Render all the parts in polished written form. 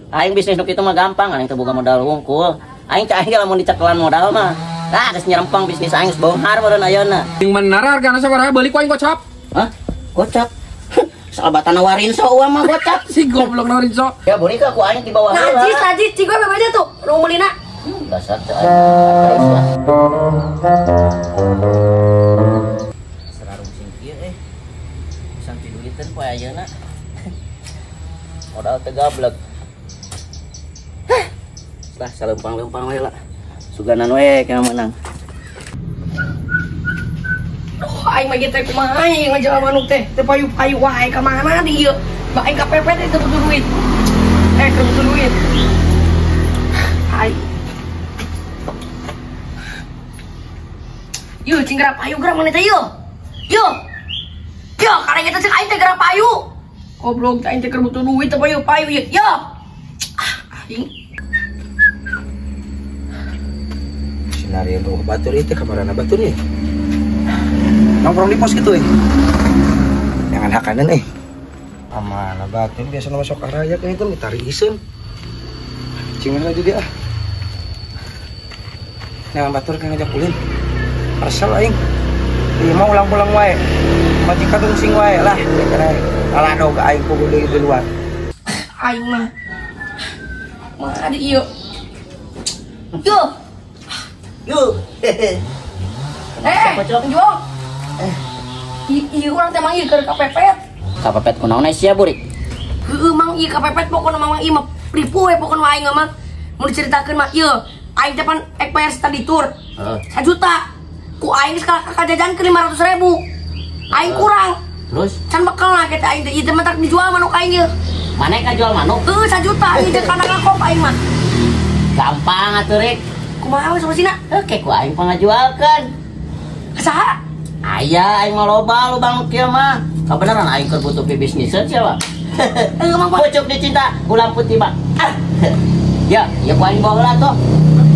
Aing bisnis nu kitu mah gampang, aing teu boga modal wungkul. Aing cai lamun dicekelan modal mah. Nah, geus nyerempang bisnis aing geus beunghar meureun ayeuna. Yang bener hargana sabaraha beuli ku aing gocap. Hah? Gocap? Salabatan nawarin so uang mah gocap. Si goblok nawarin so. Ya buri ka ku aing di bawah heula. Najis, najis, cing gue bebeja tuh, nu meulina. Dasar cai. Terus lah. Serarung sing kieu eh. Sampai duiteun poe ayeuna. Modal teu gablek. Lah saleumpang-leumpang we lah. Suganan we kana meunang. Duh, aing mah teh kumaha aing ngajual manuk teh. Teu payu-payu wae ka mana di ieu. Ba aing ka PP teh teu butuh duit. Teu butuh duit. Aing. Yuh, cing geura payu geura mana teh yeuh. Yuh. Yuh, kareng eta cek aing teh geura payu. Goblok aing teh keur butuh duit teu payu-payu ieu. Yuh. Ah, aing. Sinario tuh batur itu kamarana batur nih. Nongkrong di pos gitu eh. Jangan hakanan eh. Amanah batur biasa masuk araya kayak itu ditarik isen. Cing mana juga ah. Jangan batur kayak ngajak ulin. Resel aing. Ieu mah ulang-ulang wae. Majikan rungsing wae lah. Alah dog aing kudu di luar. Aing mah. Mah di ieu. Yo. Yo. Juang. Ieu urang teh mang ieu keur kapepet. Kapepet kunaon sia burik? Heueuh mang ieu kapepet pokona mang ieu mah ripuh we pokona aing mah. Mun diceritakeun mah ieu, aing teh pan ek bayar study tour. Heeh. 1 juta. Ku aing geus kajajankeun 500.000. Aing kurang. Terus can bekel lah kita aing teh ieu teh mah tak dijual manuk aing ieu. Maneh kajual manuk? Heueuh 1 juta ieu teh kana ngakop aing mah. Gampang atuh rek. Kumaha we solusinya? Oke, ku aing pangajualkeun. Saha? Aya aing mah loba lubang kieu mah. Kabeneran aing keur butuh bisniseun sia mah. Heueuh mang pucuk dicinta ulang putih mah. Ah. Ya, ya ku aing bawa heula tuh.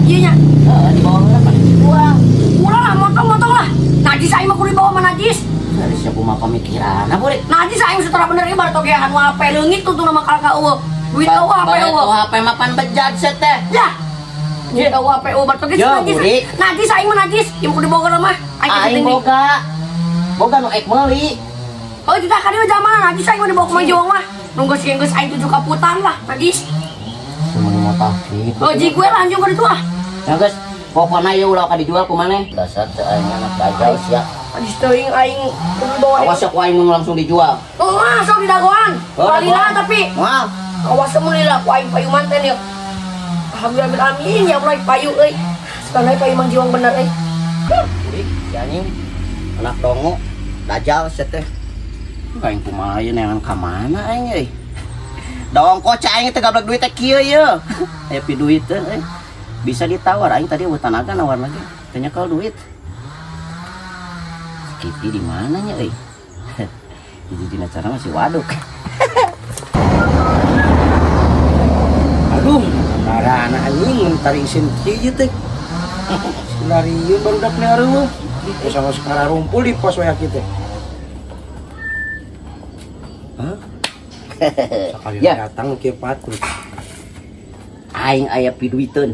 Ieu nya. Heeh, dibawa heula pan dijual. Ulah lah, motong-motong lah. Najis aing mah kudu dibawa mah najis. Dari siapa mah pamikiran. Nah, burik. Najis aing setara bener ieu bar togehan HP leungit tuh nama kalka eueuh. Duit eueuh HP eueuh. HP mah pan bejat set teh. Ya. Duit eueuh HP eueuh bar toge najis. Najis aing mah najis. Ieu kudu dibawa mah. Aing boga. Boga nu ek meuli. Oh, tidak ka dieu zaman najis aing mah dibawa ka Mang mah. Nu geus geus aing tujuh kaputan lah najis. Semun motor kitu. Oh, ji gue lanjut ka ditu ah. Ya geus, pokona ieu ulah ka dijual ku maneh. Dasar teh aing anak gagal sia. Najis teuing aing kudu dibawa. Awas ku aing mun langsung dijual. Oh, sok didagoan. Palina tapi. Moal. Awas mun lila ku aing payu manten ieu. Alhamdulillah amin ya Allah payu euy. Sekarang payu Mang Jiwang bener euy. Burik, si anjing anak dongo dajal sia teh. Aing kumaha ieu neangan ka mana aing euy. Dongko cai aing teh gablek duit teh kieu ieu. Aya piduiteun euy. Bisa ditawar aing tadi eueuh tanaga nawar lagi. Teu nyekel duit. Kipi di mana nya euy? Hiji dina cara masih waduk. Aduh, karana anjing mun tarik isin kieu teh. Sinarieun barudak nih areueuh. Geus sama sekarang rumpul di pos waya kieu teh. Hah? Sakali ya. Datang kieu patut. Aing aya piduiteun.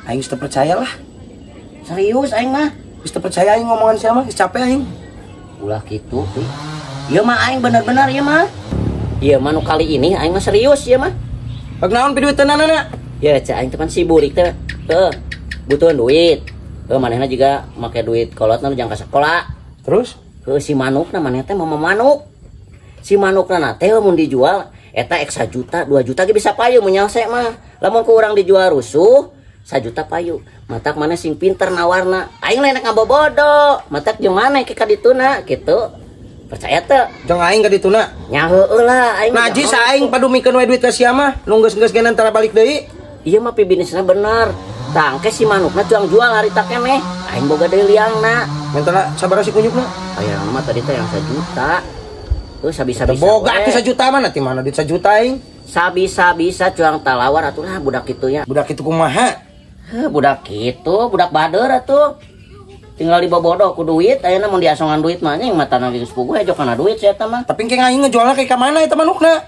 Aing geus teu percaya lah. Serius aing mah. Geus teu percaya aing ngomongan sia mah, geus capek aing. Ulah kitu euy. Ieu mah aing bener-bener ieu mah. Ieu mah nu kali ini aing mah serius ieu mah. Bag naon piduiteunana? Ya cek aing teh pan si burik teh. Heuh, butuh duit. Heuh manehna juga make duit kolotna nu jang ka sakola. Terus? Heuh si manukna manehna teh mama manuk. Si manukna teh mun dijual eta ek 1 juta, 2 juta ge bisa payu mun nyalse mah. Lamun ku urang dijual rusuh 1 juta payu. Matak maneh sing pinter nawarna. Aing lain nek ngabobodo. Matak jeung maneh ke ka dituna kitu. Percaya teu? Jeung aing ka dituna. Nya heueuh lah aing. Najis aing padumikeun we duit ka sia mah. Nu geus-geus ge antara balik deui. Ieu mah pibisnisna bener. Tangke si manukna cuang jual harita keneh. Aing boga deui liangna. Mentana sabaraha si kunyukna? Aya mah tadi teh yang 1 juta. Heuh sabisa-bisa. Boga atuh 1 juta mah nanti mana duit 1 juta aing. Sabisa-bisa cuang talawar atuh lah budak kitu nya. Budak kitu kumaha? Heuh budak kitu, budak bader atuh. Tinggal dibobodo ku duit, ayeuna mun diasongan duit mah nya matana geus puguh hejo kana duit sia eta mah. Tapi engke aing ngejualna ka mana eta manukna?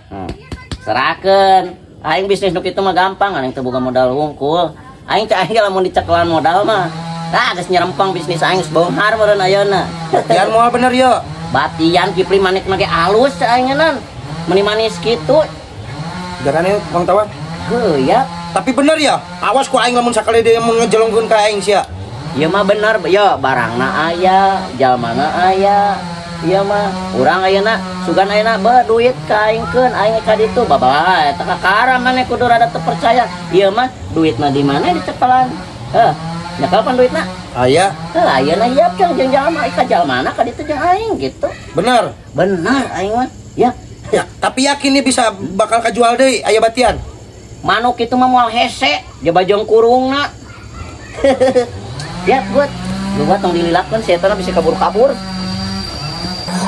Serahkeun. Aing bisnis nu kitu mah gampang, aing teu boga modal wungkul. Aing cek aing lamun dicekelan modal mah. Tah geus nyerempeng bisnis aing geus beunghar meureun ayeuna. Batian moal bener ye. Batian Kipli manik mah ge alus cek aing ngeun. Meuni manis kitu. Jarane Mang Tawar. Heuh ya. Tapi bener ya, awas ku aing lamun sakali deui mun ngejelongkeun ka aing sia. Ieu mah bener, ya barangna aya, jalmana aya. Ieu mah urang ayeuna sugan ayeuna beuh duit ka aingkeun, aing ka ditu babah eta kakara maneh kudu rada teu percaya. Ieu mah duitna di mana dicekelan? Heuh, nyekel pan duitna? Aya. Heuh, ayeuna ieu jeung jalma ka jalmana ka ditu jeung aing gitu. Bener. Bener aing mah. Ya. Ya, tapi yakin nih bisa bakal kajual deui aya batian. Manuk itu mah moal hese, jaba jeung kurungna. Ya, buat. Lu buat tong dililakeun si eta bisa kabur-kabur.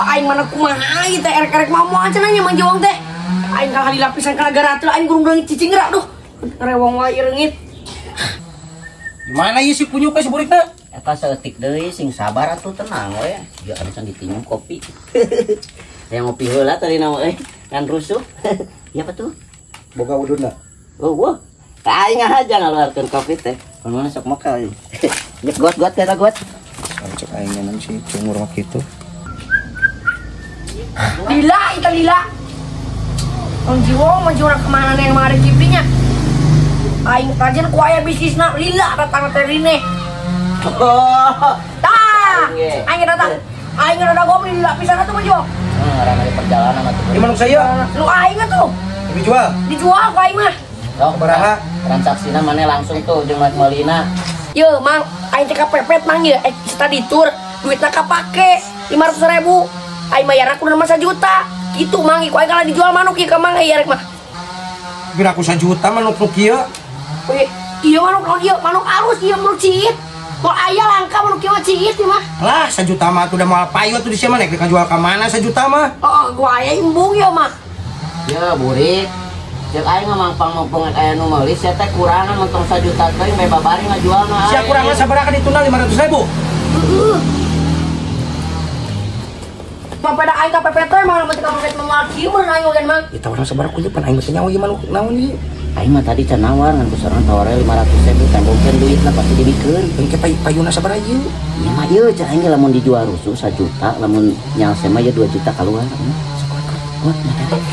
Aing mana kumaha ieu teh erek-erek mau moal cenah nya Mang Jiwong teh. Aing kalah dilapisan kana garatul aing gurung reungit cicing gerak duh. Rewong wae reungit. Gimana ieu si kunyuk si burikna? Eta saeutik deui sing sabar atuh tenang we. Ya anu can ditinyum kopi. Yang ngopi heula tadi nama euy, ngan rusuh. Ya apa tuh? Boga udunna. Oh, wah. Aing aja ngaluarkeun kopi teh. Mana sok mokal ieu. Nyek got-got eta got. Cek aing nyeun si cungur mah kitu. Lila, ita lila. Mang Jiwong, Mang Jiwong kemana nih yang ada Kiplinya? Aing rajin ku aya bisnisna lila datang teh rine. Oh. Tah. Aing datang. Aing rada gom lila pisan atuh Mang Jiwong. Orang di perjalanan atuh. Gimana saya? Lu aing atuh. Dijual? Dijual ku aing mah. Sok baraha transaksina mana langsung tuh jeung meulina. Ye, Mang, aing teh kapepet Mang ye, study tour, duitna kapake 500.000. Aing bayar aku mah 1 juta. Gitu Mang, ku aing kalah dijual manuk ieu ka Mang ieu rek mah. Kira aku 1 juta manuk nu kieu. Wih, ieu manuk naon ieu? Manuk alus ieu manuk ciit. Moal aya langka manuk kieu mah ciit ieu mah. Lah, 1 juta mah atuh da moal payu atuh di sia mah nek dijual ka mana 1 juta mah? Oh, gua aya embung ieu mah. Ye, burik. Cek aing mah mangpang mumpung aya nu meuli sia teh kurangan mentong 1 juta teuing bae babari ngajualna. Sia kurangan sabaraha dituna 500.000? Heeh. Pampada aing ka pepet teh mah mun ka pepet mah kieu mah aing oge Mang. Eta urang sabaraha kuy pan aing mah teu nyaho ieu manuk naon ieu. Aing mah tadi can nawar ngan ku sorang tawarna 500.000 tembongkeun duitna pasti dibikeun. Engke payuna sabaraha ieu? Ieu mah ieu cek aing lamun dijual rusuh 1 juta lamun nyalse mah ieu 2 juta kaluar. Sok kuat kuat.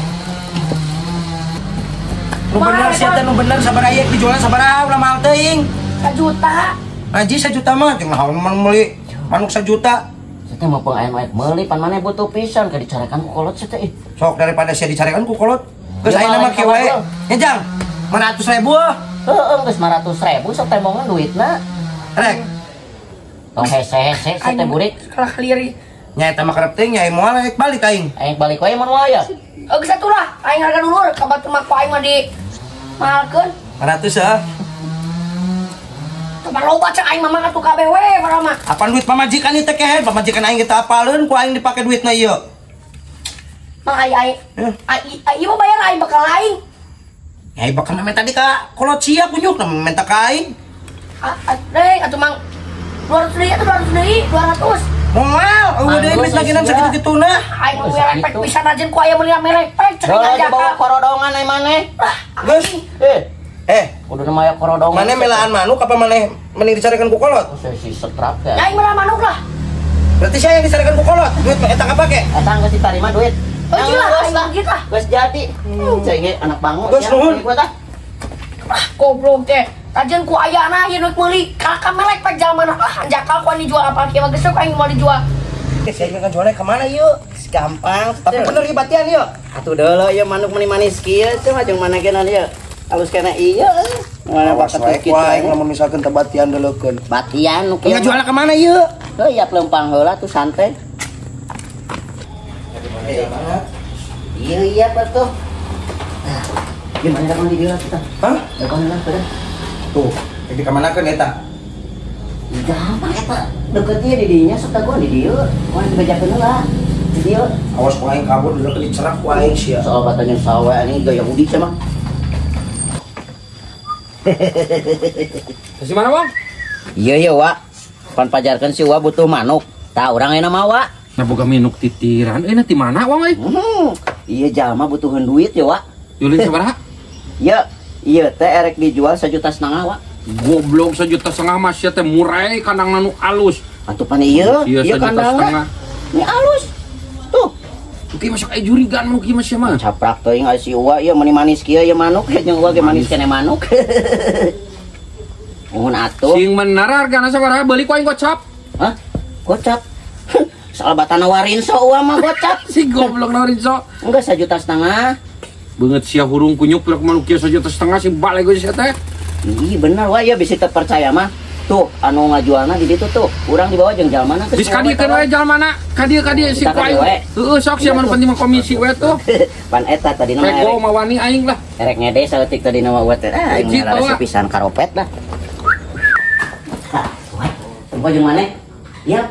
Nu bener sia teh nu bener sabaraha ieu dijualna sabaraha ulah mahal teuing. 1 juta. Haji 1 juta mah jeung naon mah meuli manuk 1 juta. Sia teh mah aya nu meuli pan maneh butuh pisan ka dicarekan ku kolot sia teh. Sok daripada sia dicarekan ku kolot. Geus ayeuna mah kieu wae. Nya Jang, 500.000 ah. Heeh, geus 500.000 sok tembongan duitna. Rek. Tong hese-hese sia teh burik. Kalah lieur. Nya eta mah kerep teuing nya moal rek balik aing. Aing balik wae mun moal ya. Geus atuh lah, aing harga dulur ka batur mah ku aing mah di mahalkeun. 500 ah. Teman loba cek aing mah atuh kabeh we padahal mah. Apaan duit pamajikan ieu teh kehed, pamajikan aing kita apaleun ku aing dipake duitna ieu. Mang ai ai. Ai ieu mah bayar aing bakal aing. Ya bakal menta di ka kolot sia punyuk na menta ka aing. Reng atuh Mang 200 deui atuh 200 deui, 200. Moal, eueuh deui duit lagi nan sakitu-kituna. Aing mah merepek pisan ajen ku aya meuli merepek cek aja bawa korodongan ai maneh. Geus. Kudu mah aya korodongan. Maneh melaan manuk apa maneh mending dicarekan ku kolot? Oh, si setrap ya. Aing melaan manuk lah. Berarti saya yang dicarekan ku kolot, duit mah eta kapake. Eta geus ditarima duit. Oh, gila, aing gitu lah. Geus jadi. Cai ge anak bango. Geus nuhun. Ah, goblok teh. Kajian ku ayana ieu duit meuli, kalaka melek pak jalmana. Ah, anjakal ku dijual apa kieu mah geus aing mau dijual. Geus aing ngajualna ka mana ieu? Gampang. Tapi bener ieu batian ieu. Atuh deuleu ieu manuk meuni manis kieu teh mah jeung mana ge ieu. Alus kana ieu. Mana bakat kitu aing lamun misalkeun teh batian deuleukeun. Batian nu kieu. Ngajualna ka mana ieu? Heuh, ya leumpang heula tuh santai. Iya iya tuh. Gimana dagang di dia kita? Hah? Dagang lah pada. Tuh, di kamanakeun eta? Gampang eta. Deket ieu di dinya sok dagoan di dieu. Moal dibejakeun heula. Di dieu. Awas ku aing kabur dulu dicerak ku aing sia. Soal katanya sawe ini gaya Yahudi sia mah. Di mana, Bang? Iya iya, Wak. Pan pajarkeun si Wa butuh manuk. Tah urang ayeuna mah, Wak. Nah boga minuk titiran euy na ti mana, Wang euy? Iya jalma butuheun duit ya, Wak. Julin sabaraha? Ya, ieu teh erek dijual 1,5 juta, Wak. Goblok 1,5 juta mah sia teh murai kandangna nu alus. Atuh pan ieu, ieu kandangna. Ini alus. Tuh. Tuh masuk aya jurigan manuk ieu mah sia mah. Caprak teuing aya si Uwa ieu meuni manis kieu ieu manuk jeung Uwa ge manis keneh manuk. Nuhun atuh. Sing bener hargana sabaraha beuli ku aing gocap. Hah? Gocap. Soal batana warinso Uwa mah gocap. Si goblok nawarinso. Enggak 1,5 juta. Beungeut sia hurung kunyuk rek manuk kieu 1,5 juta sing balik geus sia teh. Ih bener wah ya bisa terpercaya mah. Tuh anu ngajualna di ditu tuh. Urang dibawa jeung jalmana geus. Geus ka dieu we jalmana. Ka dieu si ku aing. Heeh sok sia mah penting mah komisi we tuh. Pan eta tadina mah. Rek mawani aing lah. Erek ngede saeutik tadina mah we teh. Ah aing resep pisan karopet lah. Tah, wah, tempo jeung maneh? Iya.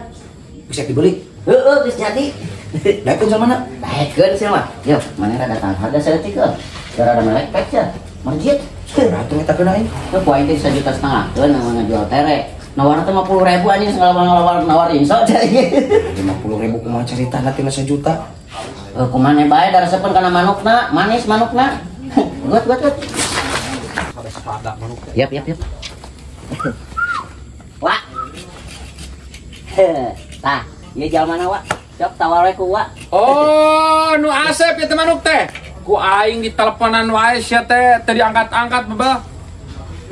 Bisa dibeli. Heeh geus jadi. Daekeun jalmana? Daekeun sia mah. Yo, maneh rada tahan harga saeutik heuh. Rada melek pek sia. Marjit. Atuh eta keun aing. Teu ku aing teh 1,5 juta keun ngajual tere. Nawarna teh 50.000 anjing segala nawar inso cai. 50.000 kumaha caritana tina 1 juta? Heuh kumaha bae da resepeun kana manukna, manis manukna. Gut gut gut. Pada manuk. Yap yap yap. Wak. Tah, ieu jalmana Wak. Sok tawar we ku Wak. Oh, nu Asep ieu teh manuk teh. Ku aing diteleponan wae sia teh teu diangkat-angkat bebel.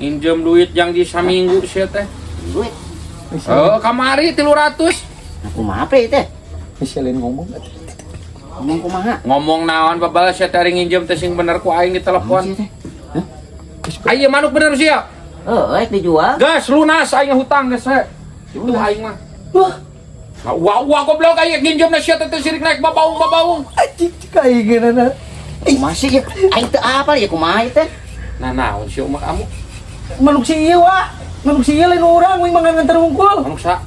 Injem duit yang di saminggu sia teh. Duit. Oh, kamari 300. Nah, kumaha pre teh? Geus lain ngomong. Ngomong kumaha? Ngomong naon bebel sia teh ari nginjem teh sing bener ku aing ditelepon. Hah? Aya manuk bener sia? Heuh, dijual. Geus lunas aing hutang geus we. Itu aing mah. Wah. Nah, wah goblok aing nginjem sia teh sirik naik babaung-babaung. Anjing kaingeunana. Masih ya, aing teu apal ya kumaha ieu teh. Nah, naon sih umak kamu? Manuk si ieu, Wak. Manuk si ieu lain urang, uing mah nganter wungkul. Manuk sa?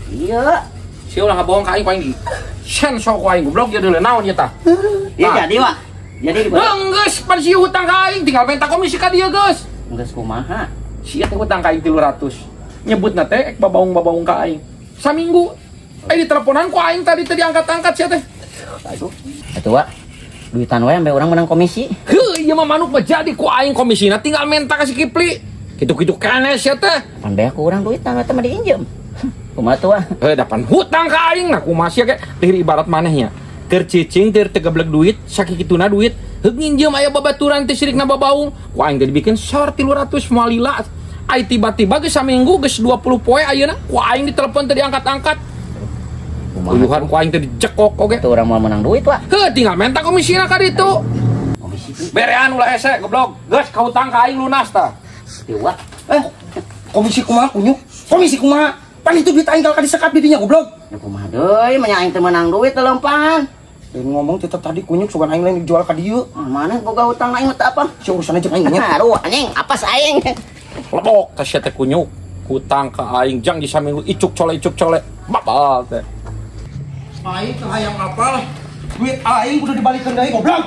Iya. Si ulah ngabohong ka aing ku aing di. Sen sok ku aing goblok ieu deuleu naon ieu tah. Iya jadi, Wak. Jadi geus pan si hutang ka aing tinggal minta komisi ka dieu geus. Geus kumaha? Si ieu teh hutang ka aing 300. Nyebutna teh ek babaung-babaung ka aing. Saminggu. Eh diteleponan ku aing tadi teh diangkat-angkat sia teh. Aduh. Atuh, Wak. Duitan wae sampe urang menang komisi. Heuh, ieu mah manuk mah jadi ku aing komisina tinggal menta ka si Kipli. Kitu-kitu keneh sia teh. Pan beak ku urang duitan eta mah diinjem. Kumaha tuh, Wak? Heuh, da pan hutang ka aing nah kumaha sia ge teh ibarat manehnya. Keur cicing teu tegeblek duit, sakikituna duit, heug nginjem aya babaturan teh sirikna babaung. Ku aing teh dibikin sor 300 moal lila. Ai tiba-tiba geus saminggu geus 20 poe ayeuna ku aing ditelepon teh diangkat-angkat. Uyuhan ku aing teh dijekok oge. Tuh urang moal menang duit, Wak. Heuh, tinggal menta komisina ka ditu. Komisi. Berean ulah hese goblok. Geus ka hutang ka aing lunas tah. Teu, Wak. Komisi kumaha kunyuk? Komisi kumaha? Pan itu duit aing ka disekap di dinya goblok. Ya kumaha deui, mah aing teu menang duit telempangan. Lain ngomong tetep tadi kunyuk sugan aing lain dijual ka dieu. Mana boga hutang aing mah teu apa? Si urusan aja aing nya. Aduh anjing, apas aing. Lebok tah sia teh kunyuk. Hutang ka aing jang di saminggu icuk cole babal teh. Aing teu hayang apal. Duit aing kudu dibalikeun deui goblok.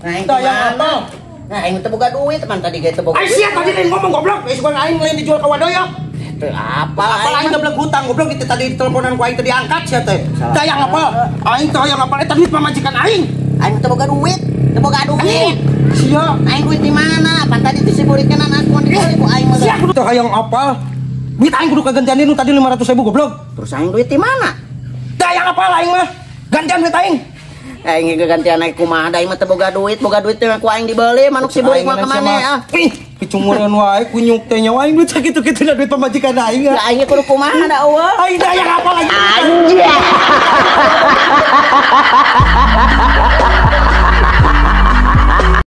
Nah, aing teu hayang apal. Nah, aing teu boga duit, teman tadi ge teu boga. Aing sia tadi lain ngomong goblok. Eh sugan aing lain dijual ka wadoyo. Teu apal. Apal aing geblek hutang goblok itu tadi teleponan ku aing teu diangkat sia teh. Teu hayang apal. Aing teu hayang apal eta duit pamajikan aing. Aing teu boga duit. Teu boga duit. Sia, aing duit di mana? Pan tadi disiburikan aku dibeli ku aing mah. Sia kudu teu hayang apal. Duit aing kudu kagantian nu tadi 500.000 goblok. Terus aing duit di mana? Teu hayang apal aing mah. Gantian duit aing. Aing gantian aing kumaha da aing mah teu boga duit teh ku aing dibeli manuk si burik mah ka maneh ah. Ih, kicumureun wae kunyuk teh nyawa aing duit sakitu-kitu duit pamajikan aing. Lah aing kudu kumaha da eueuh. Aing teu hayang apal aing. Anjir.